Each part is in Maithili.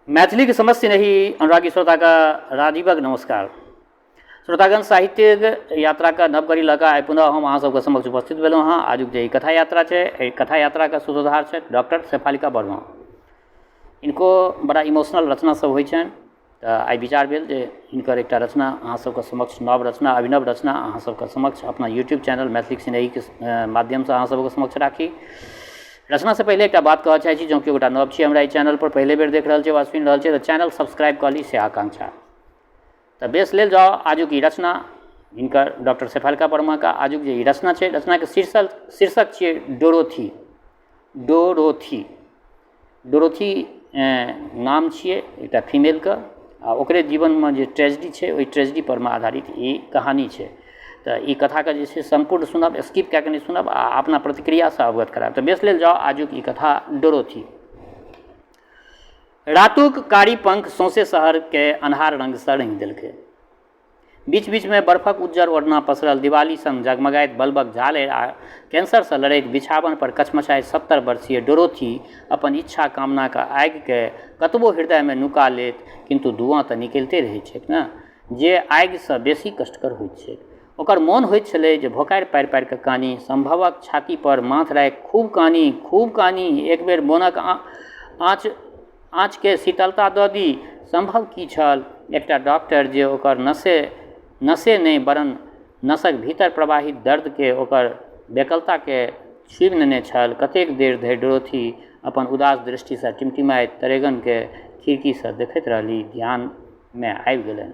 मैथिलीके समस्त स्नेही अनुरागी श्रोताके राजीवक नमस्कार। श्रोतागण, साहित्यिक यात्राके नव कड़ी लऽ कऽ आइ पुनः हम अहाँ सबके समक्ष उपस्थित भेलहुँ हँ। आजुक जे ई कथा यात्रा छै, एहि कथा यात्राके सूत्रधार छथि डॉक्टर शेफालिका वर्मा। हिनको बड़ा इमोशनल रचना सब होइ छनि, तऽ आइ विचार भेल जे हिनकर एकटा रचना अहाँ सबके समक्ष, नव रचना, अभिनव रचना अहाँ सबके समक्ष अपना यूट्यूब चैनल मैथिलीक स्नेहीके माध्यमसँ अहाँ सबके समक्ष राखी। रचनासँ पहिले एकटा बात कहऽ चाहै छी, जँ केओ गोटा नव छी हमरा एहि चैनलपर, पहिले बेर देख रहल छी वा सुनि रहल छी, तऽ चैनल सब्सक्राइब कऽ ली, से आकांक्षा। तऽ बेस, लेल जाउ आजुक ई रचना हिनकर डॉक्टर शेफालिका वर्माके। आजुक जे ई रचना छै, रचनाके शीर्षक छियै डोरोथी। डोरोथी, डोरोथी नाम छियै एकटा फीमेलके आ ओकरे जीवनमे जे ट्रेजेडी छै, ओहि ट्रेजेडीपर मे आधारित ई कहानी छै। तऽ ई कथाके जे छै सम्पूर्ण सुनब, स्किप कए कऽ नहि सुनब आ अपना प्रतिक्रियासँ अवगत करायब। तऽ बेस, लेल जाउ आजुक ई कथा डोरोथी। रातुक कारी पंख सौंसे शहरके अन्हार रङ्गसँ रङ्गि देलकै। बीच बीचमे बर्फक उज्जर ओढ़ना पसरल, दिवाली सन जगमगाइत बल्बक झालरि आ कैंसरसँ लड़ैत बिछावन पर कछमछाइत 70 वर्षीय डोरोथी अपन इच्छा कामनाक आगिके कतबो हृदयमे नुका लेत, किन्तु धुआँ तऽ निकलिते रहैत छैक ने, जे आगिसँ बेसी कष्टकर होइत छैक। ओकर मोन होइत छलै जे भोकारि पारि पारि कऽ कानी, सम्भवक छाती पर माथ राखि खूब कानी, खूब कानी, एक बेर मोनक आँच आँचकेँ शीतलता दऽ दी। सम्भव की छल? एकटा डॉक्टर जे ओकर नसे नसे नहि वरन् नसक भीतर प्रवाहित दर्दकेँ, ओकर बेकलताकेँ छूबि नेने छल। कतेक देर धरि डोरोथी अपन उदास दृष्टिसँ टिमटिमाइत तरेगणकेँ खिड़कीसँ देखैत रहलीह, ध्यानमे आबि गेलनि।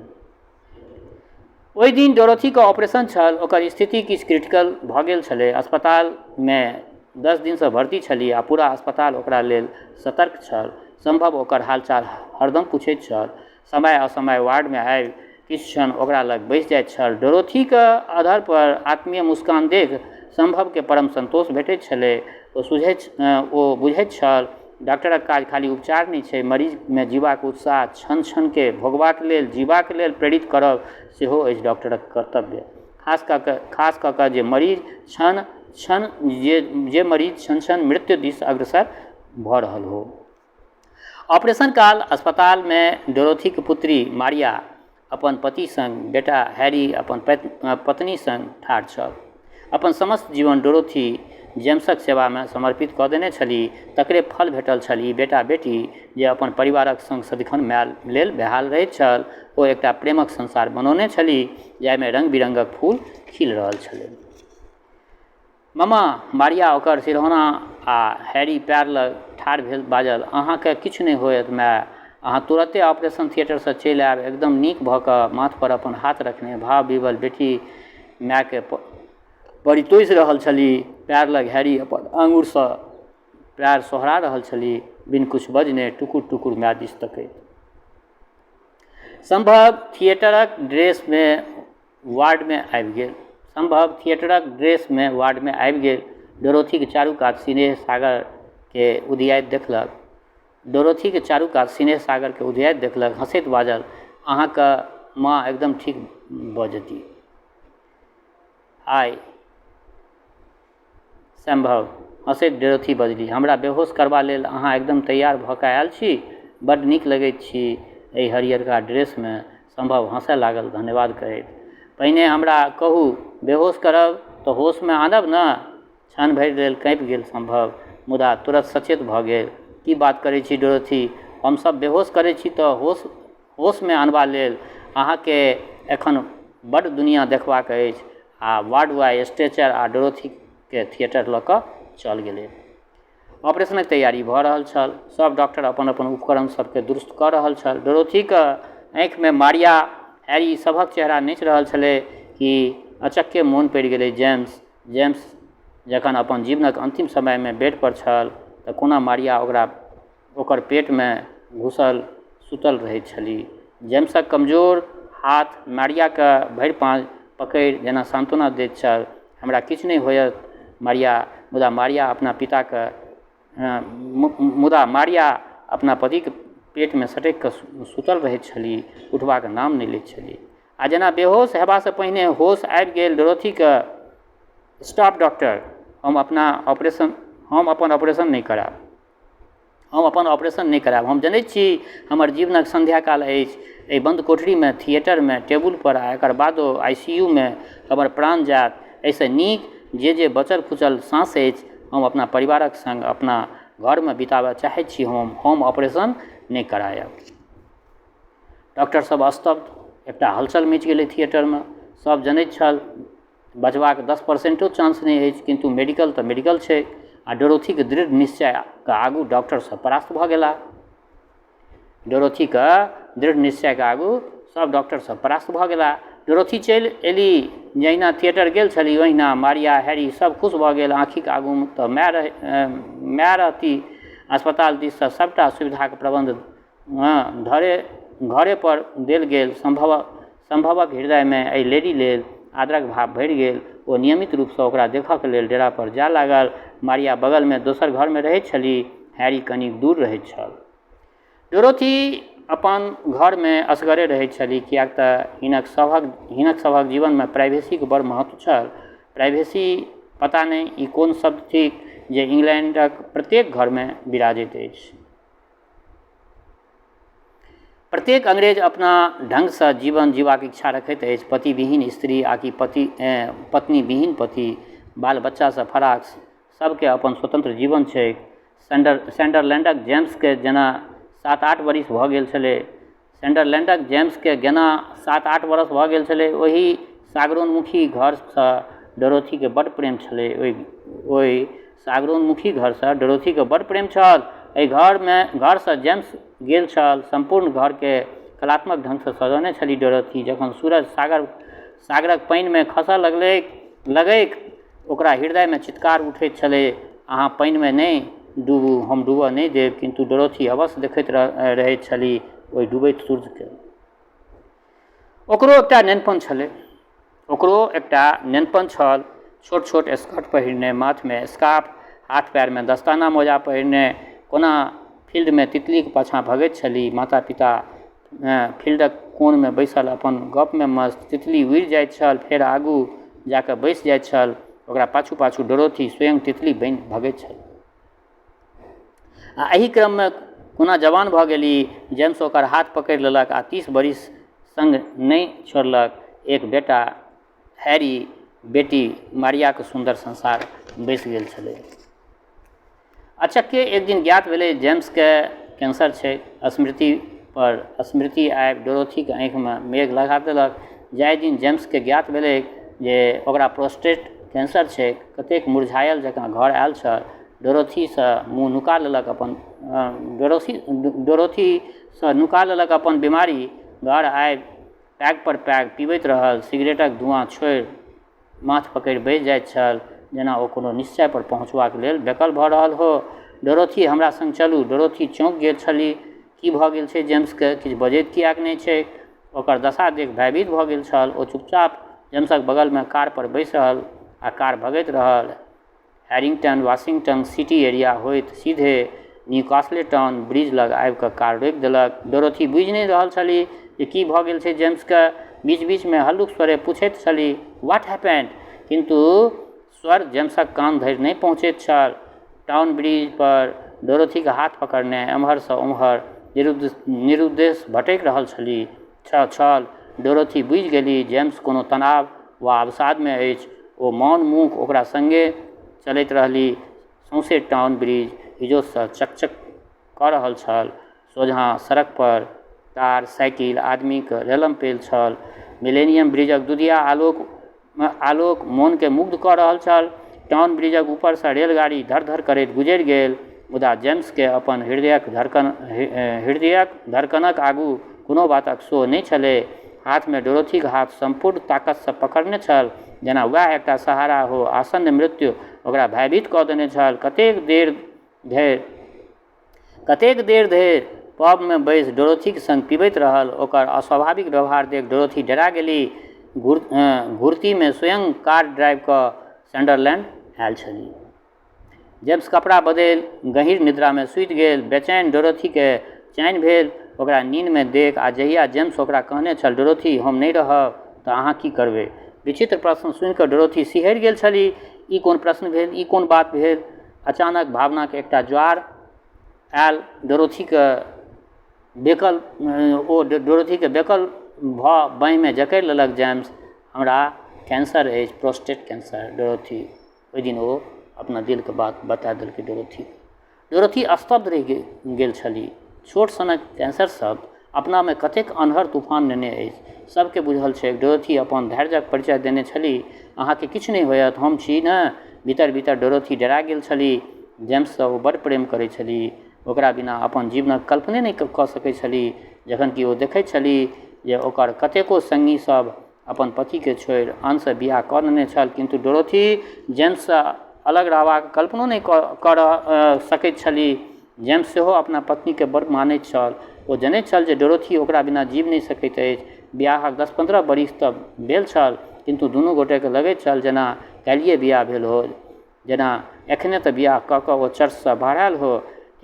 ओहि दिन डोरोथीके ऑपरेशन छल। ओकर स्थिति किछु क्रिटिकल भऽ गेल छलै। अस्पतालमे 10 दिनसँ भर्ती छली आ पूरा अस्पताल ओकरा लेल सतर्क छल। सम्भव ओकर हालचाल हरदम पूछैत छल। समय असमय वार्डमे आबि किछु क्षण ओकरा लग बैसि जाइत छल। डोरोथीके अधरपर आत्मीय मुस्कान देख सम्भवके परम सन्तोष भेटैत छलै। ओ बुझैत छल, डॉक्टरक काज खाली उपचार नहि छै, मरीजमे जीबाक उत्साह, क्षण क्षणके भोगबाक लेल, जीबाक लेल प्रेरित करब सेहो अछि डॉक्टरक कर्तव्य। खास कऽ कऽ जे मरीज क्षण क्षण मृत्यु दिस अग्रसर भऽ रहल हो। ऑपरेशन काल अस्पतालमे डोरोथीक पुत्री मारिया अपन पति सङ्ग, बेटा हैरी अपन पत्नी सङ्ग ठाढ़ छल। अपन समस्त जीवन डोरोथी जेम्सक सेवामे समर्पित कऽ देने छलीह। तकरे फल भेटल छल ई बेटा बेटी, जे अपन परिवारक सङ्ग सदिखन माय लेल बेहाल रहैत छल। ओ एकटा प्रेमक संसार बनौने छलीह, जाहिमे रङ्ग बिरङ्गक फूल खिल रहल छलै। "ममा!" मारिया ओकर सिरहाना आ हैरी पएर लग ठाढ़ भेल बाजल। "अहाँकेँ किछु नहि होयत माय। अहाँ तुरत्ते ऑपरेशन थियेटरसँ चलि आयब, एकदम नीक भऽ कऽ।" माथपर अपन हाथ रखने भाव विह्वल बेटी मायकेँ परितोषि रहल छलीह। पएर लग हैरी अपन आङुरसँ पएर सोहरा रहल छलीह, बिन किछु बजने टुकुर टुकुर माय दिस तकैत। सम्भव थियेटरक ड्रेसमे वार्डमे आबि गेल। सम्भव थियेटरक ड्रेसमे वार्डमे आबि गेल। डोरोथीक चारू कात सिनेह सागरकेँ उधियाइत देखलक। डोरोथीक चारू कात सिनेह सागरकेँ उधियाइत देखलक। हँसैत बाजल, "अहाँक माँ एकदम ठीक भऽ जेतीह।" "हाय सम्भव," हँसैत डोरोथी बजलीह, "हमरा बेहोश करबा लेल अहाँ एकदम तैयार भऽ कऽ आयल छी। बड्ड नीक लगैत छी एहि हरियरका ड्रेसमे।" सम्भव हँसय लागल, धन्यवाद कहैत। "पहिने हमरा कहू, बेहोश करब तऽ होशमे आनब ने?" क्षण भरि लेल काँपि गेल सम्भव, मुदा तुरत सचेत भऽ गेल। "की बात करैत छी डोरोथी? हमसभ बेहोश करैत छी तऽ होशमे अनबा लेल? अहाँकेँ एखन बड्ड दुनिया देखबाक अछि।" आ वार्ड बॉय स्ट्रेचर आ डोरोथीकेँ थियेटर लऽ कऽ चल गेलै। ऑपरेशनक तैयारी भऽ रहल छल। सभ डॉक्टर अपन अपन उपकरण सभकेँ दुरुस्त कऽ रहल छल। डोरोथीक आँखिमे मारिया, हैरी सभक चेहरा नाचि रहल छलै कि अचक्के मोन पड़ि गेलै जेम्स। जेम्स जखन अपन जीवनक अन्तिम समयमे बेड पर छल तऽ कोना मारिया ओकरा ओकर पेटमे घुसल सुतल रहैत छलीह। जेम्सक कमजोर हाथ मारियाके भरि पाँज पकड़ि जेना सान्त्वना दैत छल, "हमरा किछु नहि होयत मारिया।" मुदा मारिया अपना पतिक पेटमे सटकि कऽ सुतल रहैत छलीह, उठबाक नाम नहि लैत छलीह। आ जेना बेहोश हेबासँ पहिने होश आबि गेल डोरोथीके। "Stop doctor! हम अपन ऑपरेशन नहि करायब। हम अपन ऑपरेशन नहि करायब। हम जनैत छी हमर जीवनक सन्ध्याकाल अछि। एहि बन्द कोठरीमे, थिएटरमे, टेबुलपर आ एकर बादो आइ.सी.यू.मे हमर प्राण जायत। एहिसँ नीक जे जे बचल खुचल साँस अछि हम अपना परिवारक संग अपना घरमे बिताबय चाहैत छी। हम ऑपरेशन नहि करायब। डॉक्टर सब स्तब्ध। एकटा हलचल मचि गेलै थिएटरमे। सब जनैत छल बचबाक 10%ओ चांस नहि अछि, किन्तु मेडिकल तऽ मेडिकल छै आ डोरोथीके दृढ़ निश्चयके आगू डॉक्टर सब परास्त भऽ गेलाह। डोरोथीके दृढ़ निश्चयके आगू सब डॉक्टर सब परास्त भऽ गेलाह। डोरोथी चलि एली। जहिना थिएटर गेल छली ओहिना मारिया, हैरी सब खुश भऽ गेल। आँखिक आगूमे तऽ माय रहती। अस्पताल दिससँ सबटा सुविधाके प्रबन्ध घरे पर देल गेल। सम्भवक हृदयमे एहि लेडी लेल आदरक भाव भरि गेल। ओ नियमित रूपसँ ओकरा देखऽके लेल डेरा पर जाय लागल। मारिया बगलमे दोसर घरमे रहैत छली। हैरी कनि दूर रहैत छल। डोरोथी अपन घरमे असगरे रहैत छली, किएक तऽ हिनक सभक जीवनमे प्राइवेसीके बड़ महत्व छल। प्राइवेसी, पता नहि ई कोन शब्द थिक जे इंग्लैंडक प्रत्येक घरमे विराजैत अछि। प्रत्येक अंग्रेज अपना ढङ्गसँ जीवन जीबाक इच्छा रखैत अछि। पतिविहीन स्त्री आकि पत्नीविहीन पति, बाल बच्चासँ फराक, सबके अपन स्वतंत्र जीवन छैक। सैंडरलैंडक जेम्सके जेना 7-8 बरिस भऽ गेल छलै। सैंडरलैंडक जेम्सके गेना 7-8 बरस भऽ गेल छलै। ओहि सागरोन्मुखी घरसँ डोरोथीके बड्ड प्रेम छलै। ओहि सागरोन्मुखी घरसँ डोरोथीके बड्ड प्रेम छल। एहि घरसँ जेम्स गेल छल। सम्पूर्ण घरके कलात्मक ढङ्गसँ सजौने छली डोरोथी। जखन सूरज सागरक पानिमे खसऽ लगैक, ओकरा हृदयमे चित्कार उठैत छलै, अहाँ पानिमे नहि डूबू, हम डूबऽ नहि देब। किन्तु डोरोथी अवश्य देखैत रहैत छली ओहि डूबैत सूर्यके। ओकरो एकटा नेनपन छलै। ओकरो एकटा नेनपन छल। छोट छोट स्कर्ट पहिरने, माथमे स्कार्फ, हाथ पैरमे दस्ताना मोजा पहिरने कोना फील्डमे तितलीके पाछाँ भगैत छली। माता पिता फील्डक कोनमे बैसल अपन गपमे मस्त। तितली उड़ि जाइत छल, फेर आगू जाकऽ बैसि जाइत छल। ओकरा पाछू पाछू डोरोथी स्वयं तितली बनि भगैत छल। आ एहि क्रममे कोना जवान भऽ गेली। जेम्स ओकर हाथ पकड़ि लेलक आ 30 बरिस संग नहि छोड़लक। एक बेटा हैरी, बेटी मारियाक सुन्दर संसार बसि गेल छलै। अचक्के एक दिन ज्ञात भेलै जेम्सके कैंसर छै। स्मृति पर स्मृति आबि डोरोथीके आँखिमे मेघ लगा देलक। जाहि दिन जेम्सके ज्ञात भेलै जे ओकरा प्रोस्टेट कैंसर छै, कतेक मुरझायल जकाँ घर आयल छल। डोरोथीसँ मुँह नुका लेलक अपन डोरोथीसँ नुका लेलक अपन बीमारी। घर आबि पैग पर पैग पीबैत रहल। सिगरेटक धुआँ छोड़ि माथ पकड़ि बैसि जाइत छल, जेना ओ कोनो निश्चय पर पहुँचबाक लेल बेकल भऽ रहल हो। डोरोथी, हमरा संग चलू। डोरोथी चौंकि गेल छली। की भऽ गेल छै जेम्सके? किछु बजैत किएक नहि छैक? ओकर दशा देख भयभीत भऽ गेल छल। ओ चुपचाप जेम्सक बगलमे कार पर बैसि रहल आ कार भगैत रहल। हैरिंगटन, वाशिंगटन सिटी एरिया होइत सीधे न्यूकास्ले टाउन ब्रिज लग आबि कऽ कार रोकि देलक। डोरोथी बुझि नहि रहल छली जे की भऽ गेल छै जेम्सके। बीच बीचमे हल्लुक स्वरे पूछैत छली, what happened? किन्तु स्वर जेम्सक कान धरि नहि पहुँचैत छल। टाउन ब्रिज पर डोरोथीक हाथ पकड़ने एम्हरसँ ओम्हर निरुद्देश भटकि रहल छल। डोरोथी बुझि गेली जेम्स कोनो तनाव वा अवसादमे अछि। ओ मौन मूक ओकरा संगे चलैत रहली। सौंसे टाउन ब्रिज इजोतसँ चकचक कऽ रहल छल। सोझाँ सड़क पर कार, साइकिल, आदमीक रेलम-पेल छल। मिलेनियम ब्रिजक दुधिया आलोक मोनकेँ मुग्ध कऽ रहल छल। टाउन ब्रिजक ऊपरसँ रेलगाड़ी धड़-धड़ करैत गुजरि गेल, मुदा जेम्सकेँ अपन हृदयक धड़कनक आगू कोनो बातक सोह नहि छलै। हाथमे डोरोथीक हाथ सम्पूर्ण ताकतसँ पकड़ने छल, जेना वएह एकटा सहारा हो। आसन्न मृत्यु ओकरा भयभीत कऽ देने छल। कतेक देर धरि पबमे बैसि डोरोथीक संग पीबैत रहल। ओकर अस्वाभाविक व्यवहार देखि डोरोथी डरा गेली। घुरतीमे स्वयं कार ड्राइव कऽ सैंडरलैंड आयल छली। जेम्स कपड़ा बदलि गहींर निद्रामे सुति गेल। बेचैन डोरोथीकेँ चैन भेल ओकरा नीनमे देख। आ जहिया जेम्स ओकरा कहने छल, डोरोथी, हम नहि रहब तऽ अहाँ की करबै? विचित्र प्रश्न सुनि कऽ डोरोथी सिहरि गेल छली। ई कोन प्रश्न भेल? ई कोन बात भेल? अचानक भावनाक एकटा ज्वार आयल डोरोथीके बेकल ओ डोरोथीके बेकल भऽ बाँहिमे जकड़ि लेलक जेम्स। हमरा कैंसर अछि, प्रोस्टेट कैंसर डोरोथी। ओहि दिन ओ अपना दिलके बात बता देलकै डोरोथी। डोरोथी स्तब्ध रहि गेल छली। छोट सनक कैंसर शब्द अपनामे कतेक अन्हर तूफान नेने अछि, सबके बुझल छैक। डोरोथी अपन धैर्यक परिचय देने छली। अहाँके किछु नहि होयत, हम छी ने। भीतर भीतर डोरोथी डरा गेल छली। जेम्ससँ ओ बड्ड प्रेम करैत छली। ओकरा बिना अपन जीवनक कल्पने नहि कऽ सकैत छली। जखन कि ओ देखैत छली जे ओकर कतेको सङ्गी सब अपन पतिके छोड़ि आनसँ बिआह कऽ लेने छल, किन्तु डोरोथी जेम्ससँ अलग रहबाक कल्पनो नहि कऽ सकैत छली। जेम्स सेहो अपना पत्नीके बड़ मानैत छल। ओ जनैत छल जे डोरोथी ओकरा बिना जीबि नहि सकैत अछि। बिआहक 10-15 बरिस तऽ भेल छल, किन्तु दुनू गोटेके लगैत छल जेना काल्हिए बिआह भेल हो, जेना एखने तऽ बिआह कऽ कऽ ओ चर्चसँ बहरायल हो।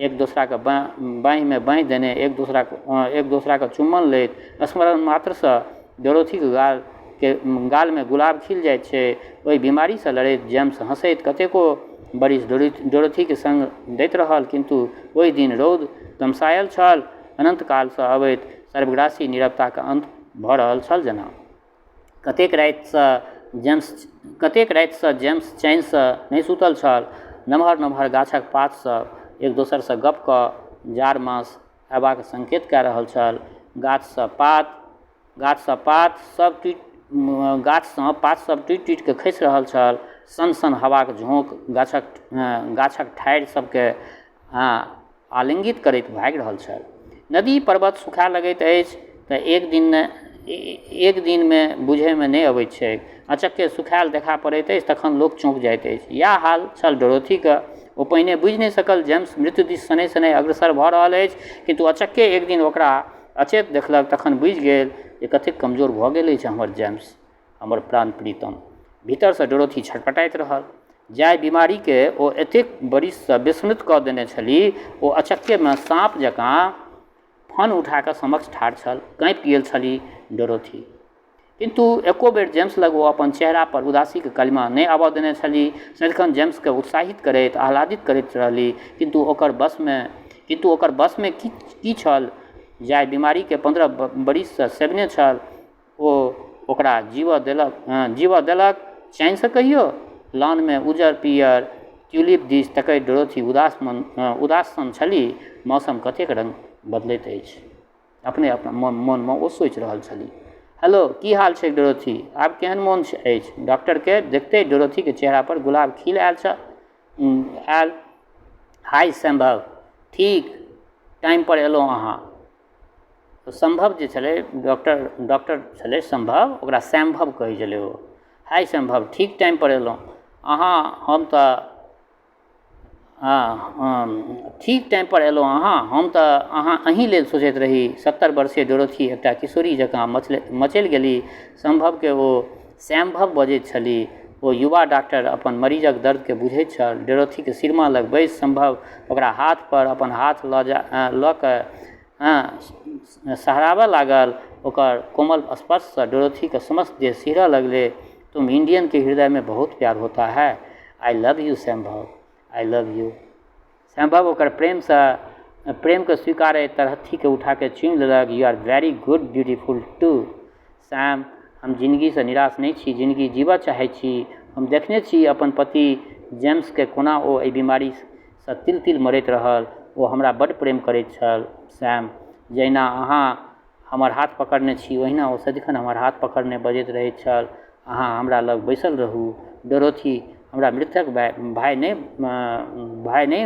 एक दोसराके बाँहिमे बाँहि देने एक दोसराके चुम्बन लैत स्मरण मात्रसँ डोरोथीके गालमे गुलाब खिल जाइत छै। ओहि बीमारीसँ लड़ैत जेम्स हँसैत कतेको बरिस डोरोथीके सङ्ग दैत रहल, किन्तु ओहि दिन रौद तमसायल छल। अनन्तकालसँ अबैत सर्वग्रासी नीरवताक अन्त भऽ रहल छल जेना। कतेक रातिसँ जेम्स चैनसँ नहि सुतल छल। नमहर नमहर गाछक पातसभ एक दोसरसँ गप्प कऽ जाड़ मास अयबाक संकेत कए रहल छल। गाछसँ पात सभ टूटि टूटि कऽ खसि रहल छल। सन सन हवाक झोंक गाछक ठाढ़ि सभकेँ आलिङ्गित करैत भागि रहल छल। नदी पर्वत सुखाय लगैत अछि तऽ एक दिनमे बुझयमे नहि अबैत छैक। अचक्के सुखायल देखा पड़ैत अछि, तखन लोक चौंकि जाइत अछि। इएह हाल छल डोरोथीके। ओ पहिने बुझि नहि सकल जेम्स मृत्यु दिस शनैः शनैः अग्रसर भऽ रहल अछि, किन्तु अचक्के एक दिन ओकरा अचेत देखलक तखन बुझि गेल जे कतेक कमजोर भऽ गेल अछि हमर जेम्स, हमर प्राण प्रीतम। भीतरसँ डोरोथी छटपटाइत रहल। जाहि बीमारीके ओ एतेक बरिससँ विस्मृत कऽ देने छली, ओ अचक्केमे साँप जकाँ फन उठा कऽ समक्ष ठाढ़ छल। काँपि गेल छली डोरोथी। किन्तु एको बेर जेम्स लग ओ अपन चेहरा पर उदासीके कलिमा नहि आबऽ देने छली। सदिखन जेम्सके उत्साहित करैत, आह्लादित करैत रहली। किन्तु ओकर बसमे की छल? जाहि बीमारीके 15 बरिससँ सेवने छल, ओ ओकरा जीबऽ देलक चैनसँ कहियो? लॉनमे उज्जर पीयर ट्यूलिप दिस तकैत डोरोथी उदास सन छली। मौसम कतेक रंग बदलैत अछि। अपने मोनमे ओ सोचि रहल छली। हेलो, की हाल छैक डोरोथी? आब केहन मोन अछि? डॉक्टरके देखिते डोरोथीक चेहरा पर गुलाब खिल आयल। हाय संभव, ठीक टाइम पर एलहुँ अहाँ। संभव जे छलै, डॉक्टर छलै संभव, ओकरा सैम्भव कहै छलै ओ। हाय संभव, ठीक टाइम पर एलहुँ अहाँ। हम तऽ ठीक टाइम पर एलहुँ अहाँ। हम तऽ अहीं लेल सोचैत रही। 70 वर्षीय डोरोथी एकटा किशोरी जकाँ मचलि गेली। संभवके ओ सैम्भव बजैत छली। ओ युवा डॉक्टर अपन मरीजक दर्दके बुझैत छल। डोरोथीके सिरमा लग बैसि संभव ओकरा हाथ पर अपन हाथ लऽ कऽ सहराबऽ लागल। ओकर कोमल स्पर्शसँ डोरोथीके समस्त देह सिहरऽ लगलै। तुम इंडियन के हृदय में बहुत प्यार होता है। I love you Sambhav, I love you. Sambhav ओकर प्रेमके स्वीकारैत तरहत्थीके उठाके चूमि लेलक। You are very good, beautiful too Sam. हम जिनगीसँ निराश नहि छी, जिनगी जीबऽ चाहैत छी। हम देखने छी अपन पति जेम्सके, कोना ओ एहि बीमारीसँ तिल तिल मरैत रहल। ओ हमरा बड्ड प्रेम करैत छल सैम। जहिना अहाँ हमर हाथ पकड़ने छी, ओहिना ओ सदिखन हमर हाथ पकड़ने बजैत रहैत छल, अहाँ हमरा लग बैसल रहू डोरोथी, हमरा मृत्युक भय नहि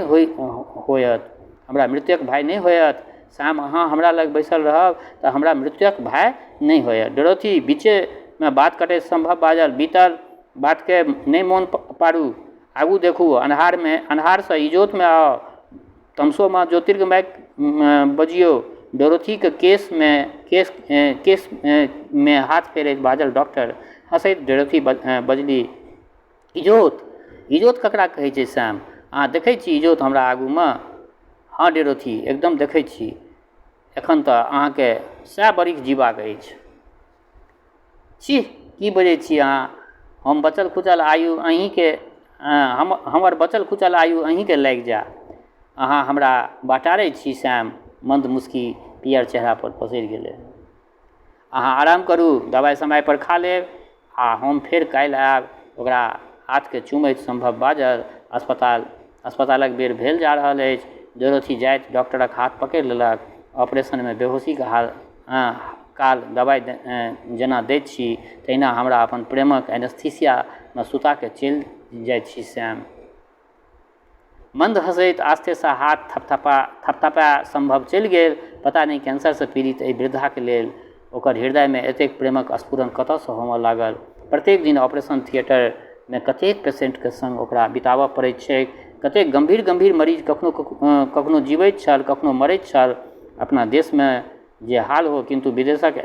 होयत। हमरा मृत्युक भय नहि होयत सैम। अहाँ हमरा लग बैसल रहब तऽ हमरा मृत्युक भय नहि होयत डोरोथी। बीचेमे बात कटैत संभव बाजल, बीतल बातके नहि मोन पाड़ू, आगू देखू, अन्हारसँ इजोतमे आउ, तमसो मा ज्योतिर्गमय बजियौ। डोरोथीके केशमे हाथ फेरैत बाजल डॉक्टर। हँसैत डोरोथी बजली, इजोत? इजोत ककरा कहै छै सैम? अहाँ देखै छी इजोत हमरा आगूमे? हँ डोरोथी, एकदम देखै छी। एखन तऽ अहाँके 100 बरिख जीबाक अछि। छीह, की बजै छी अहाँ? हम बचल खुचल आयु अहीँके हमर बचल खुचल आयु अहीँके लागि जाय। अहाँ हमरा बटारै छी श्याम। मन्द मुस्की पियर चेहरापर पसरि गेलै। अहाँ आराम करू, दवाइ समयपर खा लेब आ हम फेर काल्हि आयब। ओकरा हाथके चुमैत सम्भव बाजल, अस्पताल अस्पतालक बेर भेल जा रहल अछि। डोरोथी जाइत डॉक्टरक हाथ पकड़ि लेलक। ऑपरेशनमे बेहोशीके हाल काल दवाइ जेना दैत छी तहिना हमरा अपन प्रेमक एनेस्थीसियामे सुताके चलि जाइत छी श्याम। मन्द हँसैत आस्तेसँ हाथ थपथपा थपथपा सम्भव चलि गेल। पता नहि कैंसरसँ पीड़ित एहि वृद्धाके लेल ओकर हृदयमे एतेक प्रेमक स्फुरन कतऽसँ होमऽ लागल। प्रत्येक दिन ऑपरेशन थिएटरमे कतेक पेशेंटके सङ्ग ओकरा बिताबऽ पड़ैत छैक। कतेक गम्भीर गम्भीर मरीज कखनो कखनो जीबैत छल, कखनो मरैत छल। अपना देशमे जे हाल हो, किन्तु विदेशक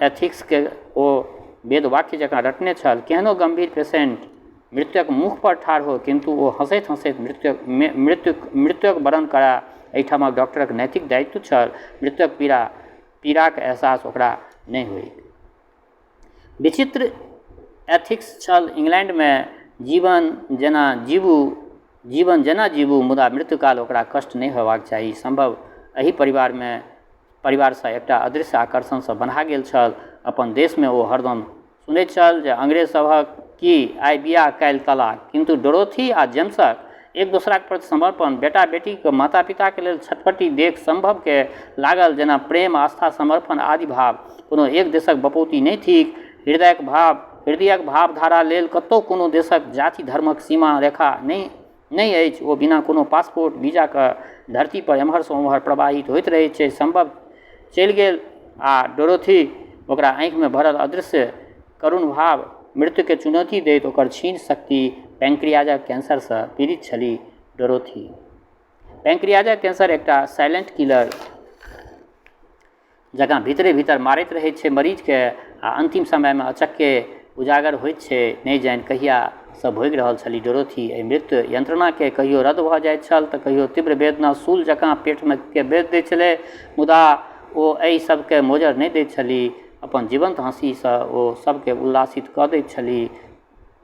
एथिक्सके ओ वेदवाक्य जकाँ रटने छल। केहनो गम्भीर पेशेंट मृत्युक मुखपर ठाढ़ हो, किन्तु ओ हँसैत हँसैत मृत्युक मृत्यु मृत्युक वरण करए, एहिठामक डॉक्टरक नैतिक दायित्व छल। मृत्युक पीड़ा पीड़ाक एहसास ओकरा नहि होइक। विचित्र एथिक्स छल इंग्लैंडमे, जीवन जेना जीबू जीवन जेना जीबू, मुदा मृत्युकाल ओकरा कष्ट नहि होयबाक चाही। सम्भव एहि परिवारमे परिवारसँ एकटा अदृश्य आकर्षणसँ बन्हा गेल छल। अपन देशमे ओ हरदम सुनैत छल जे अंग्रेज सभक की आइ बियाह काल्हि तलाक, किन्तु डोरोथी आ जेम्सक एक दोसराक प्रति समर्पण, बेटा बेटीके माता पिताके लेल छटपटी देख सम्भवके लागल जेना प्रेम, आस्था, समर्पण आदि भाव कोनो एक देशक बपौती नहि थिक। हृदयक भाव हृदयक भावधारा लेल कतहु कोनो देशक जाति धर्मक सीमा रेखा नहि नहि अछि। ओ बिना कोनो पासपोर्ट वीजाके धरतीपर एम्हरसँ ओम्हर प्रवाहित होइत रहैत छै। सम्भव चलि गेल आ डोरोथी ओकरा आँखिमे भरल अदृश्य करुण भाव मृत्युके चुनौती दैत ओकर क्षीण शक्ति पैंक्रियाजक कैंसरसँ पीड़ित छली डोरोथी। पैंक्रियाजक कैंसर एकटा साइलेंट किलर जकाँ भीतरे भीतर मारैत रहैत छै मरीजके आ अन्तिम समयमे अचक्के उजागर होइत छै। नहि जानि कहियासँ भोगि रहल छली डोरोथी एहि मृत्यु यंत्रणाके। कहियो रद्द भऽ जाइत छल तऽ कहियो तीव्र वेदना शूल जकाँ पेटमे के बेध दैत छलै, मुदा ओ एहि सबके मोजर नहि दैत छली। अपन जीवन्त हँसीसँ ओ सबके उल्लासित कऽ दैत छली।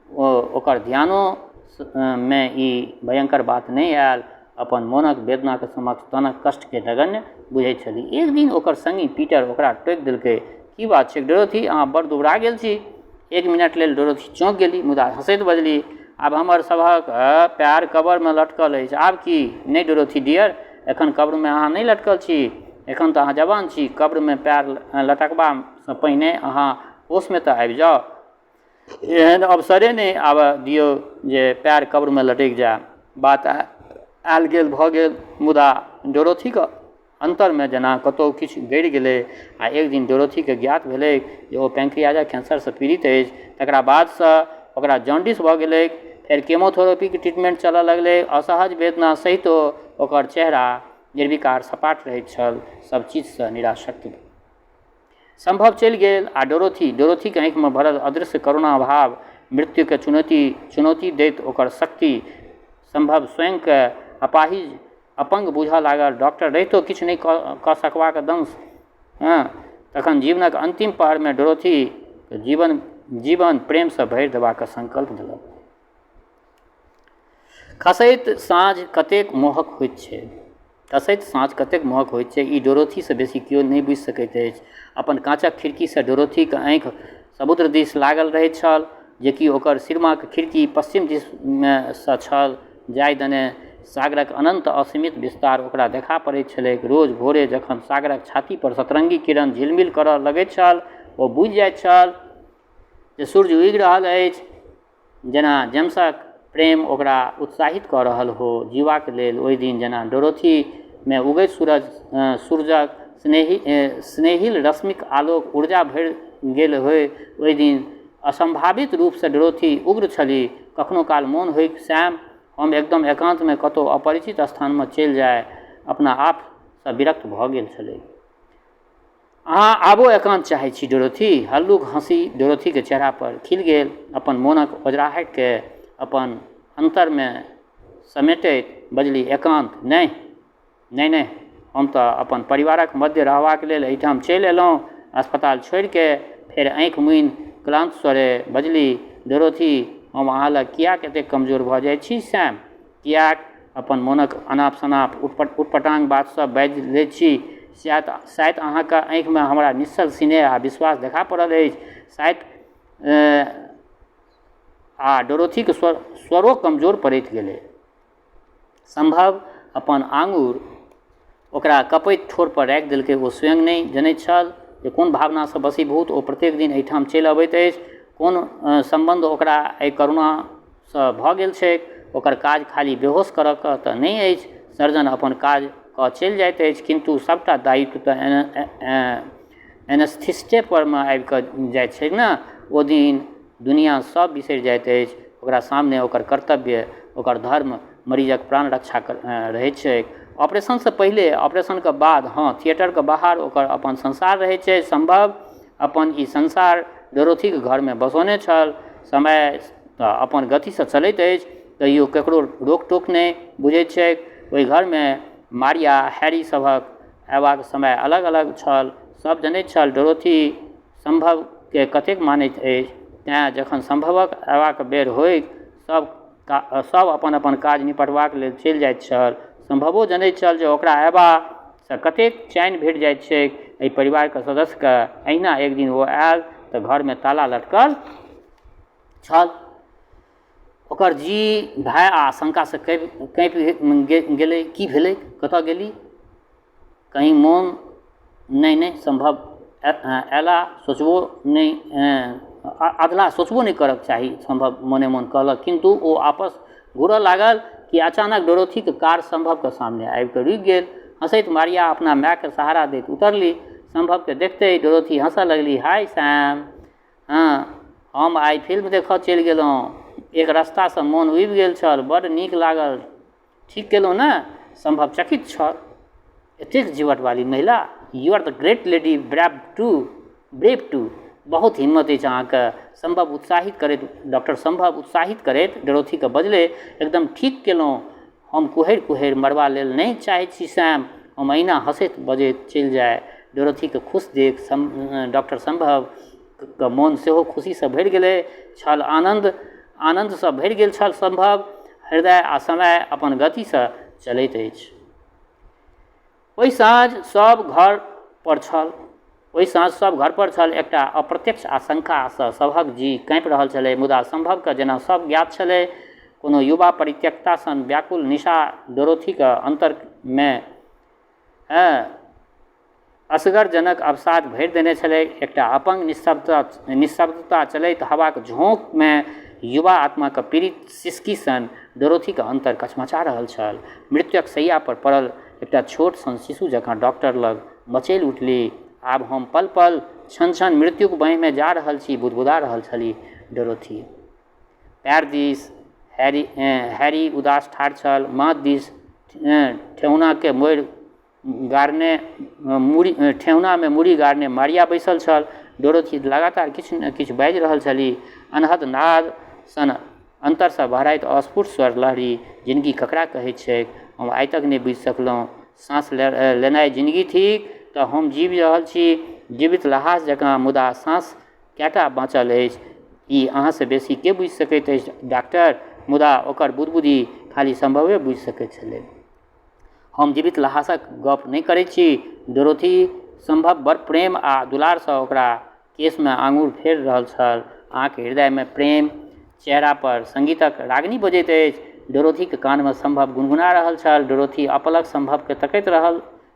ओ ओकर ध्यानोमे ई भयङ्कर बात नहि आयल। अपन मोनक वेदनाक समक्ष तनक कष्टके नगण्य बुझैत छली। एक दिन ओकर सङ्गी पीटर ओकरा टोकि देलकै, की बात छैक डोरोथी, अहाँ बड़ दुबरा गेल छी। एक मिनट लेल डोरोथी चौंकि गेली, मुदा हँसैत बजली, आब हमर सभक पैर कब्रमे लटकल अछि। आब की? नहि डोरोथी डियर, एखन कब्रमे अहाँ नहि लटकल छी। एखन तऽ अहाँ जवान छी। कब्रमे पैर लटकबासँ पहिने अहाँ होशमे तऽ आबि जाउ। एहन अवसरे नहि आबऽ दियौ जे पैर कब्रमे लटकि जाय। बात आयल गेल भऽ गेल, मुदा डोरोथीके अन्तरमे जेना कतहु किछु गड़ि गेलै आ एक दिन डोरोथीके ज्ञात भेलै जे ओ पैंक्रियाजक कैंसरसँ पीड़ित अछि। तकरा बादसँ ओकरा जॉन्डिस भऽ गेलै, फेर कीमोथेरेपीके ट्रीटमेन्ट चलऽ लगलै। असहज वेदना सहितो ओकर चेहरा निर्विकार सपाट रहैत छल, सब चीजसँ निरासक्त। सम्भव चलि गेल आ डोरोथी डोरोथीके आँखिमे भरल अदृश्य करुणा भाव मृत्युके चुनौती चुनौती दैत ओकर शक्ति। सम्भव स्वयंके अपाहिज अपङ्ग बुझऽ लागल। डॉक्टर रहितो किछु नहि कऽ सकबाक दंश। हँ, तखन जीवनक अन्तिम पहरमे डोरोथी जीवन जीवन प्रेमसँ भरि देबाक संकल्प लेलक। खसैत साँझ कतेक मोहक होइत छै, खसैत साँझ कतेक मोहक होइत छै, ई डोरोथीसँ बेसी केओ नहि बुझि सकैत अछि। अपन काँचक खिड़कीसँ डोरोथीक आँखि समुद्र दिस लागल रहैत छल, जेकि ओकर सिरमाक खिड़की पश्चिम दिसमे सँ छल, जाहि दने सागरक अनन्त असीमित विस्तार ओकरा देखा पड़ैत छलैक। रोज भोरे जखन सागरक छातीपर सतरङ्गी किरण झिलमिल करऽ लगैत छल, ओ बुझि जाइत छल जे सूर्य उगि रहल अछि। जेना जेम्सक प्रेम ओकरा उत्साहित कऽ रहल हो जीबाक लेल। ओहि दिन जेना डोरोथीमे उगैत सूरज सूरजक स्नेही स्नेहिल रश्मिक आलोक ऊर्जा भरि गेल होइ। ओहि दिन असम्भावित रूपसँ डोरोथी उग्र छली। कखनो काल मोन होइक, सैम, हम एकदम एकान्तमे कतहु अपरिचित स्थानमे चलि जाइ। अपना आपसँ विरक्त भऽ गेल छलै। अहाँ आबो एकान्त चाहै छी डोरोथी? हल्लुक हँसी डोरोथीके चेहरापर खिल गेल। अपन मोनक ओझराहटिके अपन अन्तरमे समेटैत बजली, एकान्त? नहि, नहि, नहि, हम तऽ अपन परिवारक मध्य रहबाक लेल एहिठाम चलि अयलहुँ अस्पताल छोड़िके। फेर आँखि मुनि क्लान्त स्वरे बजली, डोरोथी, हम अहाँ लग किएक एतेक कमजोर भऽ जाइत छी सैम? किएक? अपन मोनक अनाप शनाप उटपटांग बात सब बाजि लैत छी। शायद अहाँके आँखिमे हमरा निश्चल सिनेह आ विश्वास देखा पड़ल अछि। शायद आ डोरोथीक स्वरो कमजोर पड़ैत गेलै। सम्भव अपन आङुर ओकरा कँपैत ठोरपर राखि देलकै। ओ स्वयं नहि जनैत छल जे कोन भावनासँ वशीभूत ओ प्रत्येक दिन एहिठाम चलि अबैत अछि। कोन सम्बन्ध ओकरा एहि करुणासँ भऽ गेल छैक। ओकर काज खाली बेहोश करऽके तऽ नहि अछि। सर्जन अपन काज कऽ चलि जाइत अछि, किन्तु सभटा दायित्व तऽ एनेस्थिस्टे परमे आबि कऽ जाइत छैक ने। ओ दिन दुनिया सभ बिसरि जाइत अछि। ओकरा सामने ओकर कर्तव्य, ओकर धर्म, मरीजक प्राण रक्षा रहैत छैक। ऑपरेशनसँ पहिले, ऑपरेशनके बाद, हँ, थिएटरके बाहर ओकर अपन संसार रहैत छै। सम्भव अपन ई संसार डोरोथीके घरमे बसौने छल। समय तऽ अपन गतिसँ चलैत अछि, कहियो ककरो रोक टोक नहि बुझैत छैक। ओहि घरमे मारिया, हैरी सभक अयबाक समय अलग अलग छल। सभ जनैत छल डोरोथी सम्भवके कतेक मानैत अछि। तेँ जखन सम्भवक अयबाक बेर होइक, सभ अपन अपन काज निपटबाक लेल चलि जाइत छल। सम्भवो जनैत छल जे ओकरा अयबासँ कतेक चैन भेटि जाइत छैक एहि परिवारके सदस्यके। एहिना एक दिन ओ आयल तऽ घरमे ताला लटकल छल। ओकर जी भय आ आशंकासँ काँपि गेलै। की भेलै? कतऽ गेली? कहीं मोन नहि नहि सम्भव अयला सोचबो नहि, अधलाह सोचबो नहि करक चाही, सम्भव मोने मोन कहलक। किन्तु ओ आपस घुरऽ लागल कि अचानक डोरोथीके कार सम्भवके सामने आबिकऽ रुकि गेल। हँसैत मारिया अपना मायके सहारा दैत उतरली। सम्भवके देखते डोरोथी हँसऽ लगली। हाय सैम, हँ, हम आइ फिल्म देखऽ चलि गेलहुँ। एक रस्तासँ मोन उबि गेल छल, बड्ड नीक लागल। ठीक केलहुँ ने? सम्भव चकित छल। एतेक जीवटवाली महिला! You are the great lady, brave too, brave too. बहुत हिम्मत अछि अहाँके। सम्भव उत्साहित करैत डॉक्टर सम्भव उत्साहित करैत डोरोथीके बजलै, एकदम ठीक केलहुँ। हम कुहरि कुहरि मरबा लेल नहि चाहैत छी सैम। हम एहिना हँसैत बजैत चलि जाय। डोरोथीके खुश देख डॉक्टर सम्भवके मोन सेहो खुशीसँ भरि गेलै छल। आनन्दसँ भरि गेल छल सम्भव हृदय आ समय अपन गतिसँ चलैत अछि। ओहि साँझ सभ घर पर छल। ओहि साँझ सभ घर पर छल। एकटा अप्रत्यक्ष आशंकासँ सभक जी काँपि रहल छलै, मुदा सम्भवके जेना सभ ज्ञात छलै। कोनो युवा परित्यक्ता सन व्याकुल निशा डोरोथीक अन्तरमे असगरजनक अवसाद भरि देने छलै। एकटा अपंग निःशब्दता चलैत हवाक झोंकमे युवा आत्माक पीड़ित सिसकी सन डोरोथीक अन्तर कछमछा रहल छल। मृत्युक शय्या पर पड़ल एकटा छोट सन शिशु जकाँ डॉक्टर लग मचलि उठली। आब हम पल पल, क्षण क्षण मृत्युक बाँहिमे जा रहल छी, बुदबुदा रहल छली डोरोथी। पएर दिस हैरी उदास ठाढ़ छल। माथ दिस ठेहुनाके मोड़ि गाड़ने मूड़ी ठेहुनामे मूड़ी गाड़ने मारिया बैसल छल। डोरोथी लगातार किछु ने किछु बाजि रहल छली। अनहद नाद सन अन्तरसँ बहराइत अस्फुट स्वर लहरी, जिनगी ककरा कहैत छैक, हम आइ तक नहि बुझि सकलहुँ। साँस लेनाइ जिनगी थिक तऽ हम जीबि रहल छी जीवित लहास जकाँ, मुदा साँस कएटा बाँचल अछि ई अहाँसँ बेसी के बुझि सकैत अछि डॉक्टर? मुदा ओकर बुदबुदी खाली सम्भवे बुझि सकैत छलै। हम जीवित लहासक गप नहि करैत छी डोरोथी, सम्भव बड़ प्रेम आ दुलारसँ ओकरा केशमे आङुर फेर रहल छल। अहाँक हृदयमे प्रेम, चेहरा पर संगीतक रागिनी बजैत अछि, डोरोथीक कानमे सम्भव गुनगुना रहल छल। डोरोथी अपलक सम्भवकेँ तकैत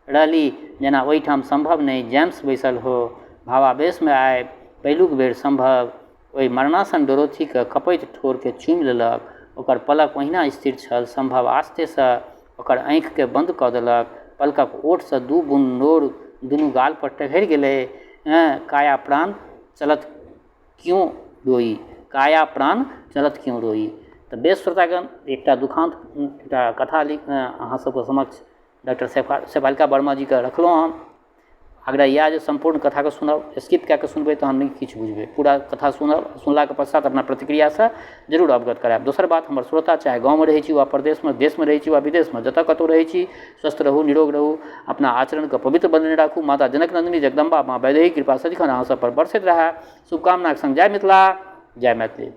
रहली जेना ओहिठाम सम्भव नहि जेम्स बैसल हो। भावावेशमे आबि पहिलुक बेर सम्भव ओहि मरणासन डोरोथीक कँपैत ठोरकेँ चूमि लेलक। ओकर पलक ओहिना स्थिर छल। सम्भव आस्तेसँ ओकर आँखिकेँ बन्द कऽ देलक। पलकक ओठसँ दू बुन्न नोर दुनू गालपर टघरि गेलै। काया प्राण चलत क्यों रोई, काया प्राण चलत क्यों रोई। तऽ बेस श्रोतागण, एकटा दुखान्त एकटा कथा अहाँ सबके समक्ष डॉक्टर शेफालिका वर्मा जीके रखलहुँ हँ। आग्रह इएह जे सम्पूर्ण कथाके सुनब, स्किप कए कऽ सुनबै तहन नहि किछु बुझबै। पूरा कथा सुनब, सुनलाके पश्चात अपना प्रतिक्रियासँ जरूर अवगत करायब। दोसर बात, हमर श्रोता चाहे गाँवमे रहै छी वा परदेशमे, देशमे रहै छी वा विदेशमे, जतऽ कतहु रहै छी, स्वस्थ रहू, निरोग रहू, अपना आचरणके पवित्र बनेने राखू। माता जनक नन्दिनी जगदम्बा माँ वैदेही कृपा सदिखन अहाँ सब पर बरसैत रहए, शुभकामनाके सङ्ग जय मिथिला, जय मैथिली।